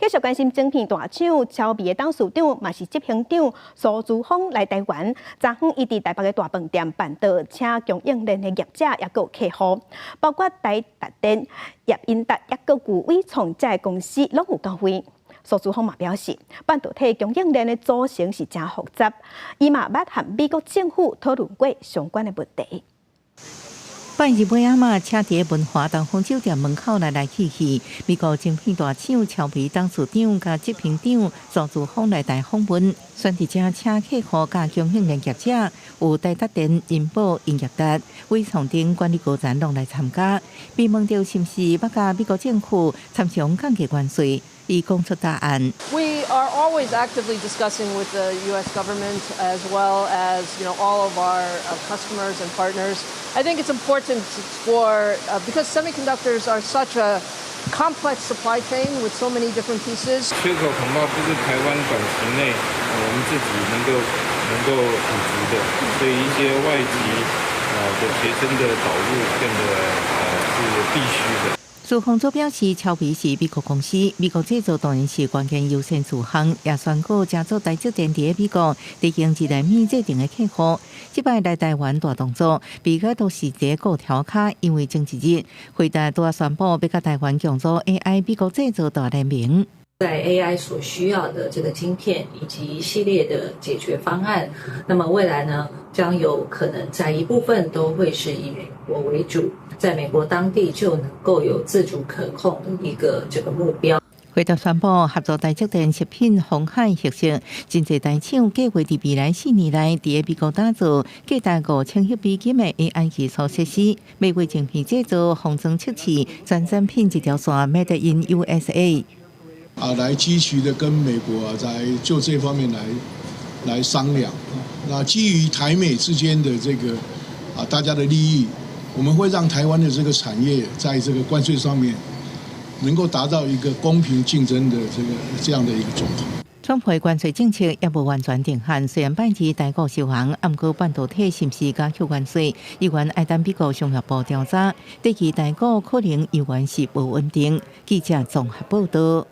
繼續關心晶片大廠超微的董事長，嘛是執行長蘇姿豐來台灣。昨昏伊佇台北的大飯店辦桌，請供應鏈的業者抑閣有客戶，包括台達電、葉英達，抑閣有緯創這的公司攏有到會。蘇姿豐嘛表示，半導體供應鏈的組成是誠複雜，伊嘛捌和美國政府討論過相關的問題。拜日尾仔嘛，車佇文華東方酒店門口來來去去。美國晶片大廠超微董事長佮執行長蘇姿豐來台訪問，選佇遮請客戶佮供應鏈業者，有台達電、仁寶、英業達、緯創等管理高層攏來參加。被問著是毋是欲佮美國政府參詳降低關稅，伊講出答案。 We are always actively discussing with the U.S. government as well as all of our customers and partners. I think it's important for because semiconductors are such a complex supply chain with so many different pieces. 缺口恐怕不是台灣短期內我們自己能夠補足的，所以一些外籍的學生的導入變得是必須的。蘇方則表示，超微是美國公司，美國製造當然是關鍵優先事項，也宣告加做台積電佇美國提供一納米製程的客戶。這擺來台灣大動作，比較都是佇顧頭跤，因為前一日輝達拄仔宣布欲佮台灣共組 AI 美國製造大聯盟。在 AI 所需要的這個晶片以及一系列的解決方案，那麼未來呢，將有可能在一部分都會是以美國為主，在美國當地就能夠有自主可控的一個這個目標。輝達宣布合作台積電食品鴻海核心，真濟大廠計劃佇未來4年內，佇美國打造價值5000億美金的 AI 基礎設施，美國晶片製造、封裝測試、全產品這條線 Made in USA。啊，來積極的跟美國啊，在就這方面來商量。那基於台美之間的這個啊，大家的利益，我們會讓台灣的這個產業在這個關稅上面能夠達到一個公平競爭的這樣的一個狀況。川普關稅政策猶無完全定案，雖然拜二台股收紅，毋過半導體是毋是加扣關稅，依然愛等美國商業部調查。短期台股可能猶原是無穩定。記者綜合報道。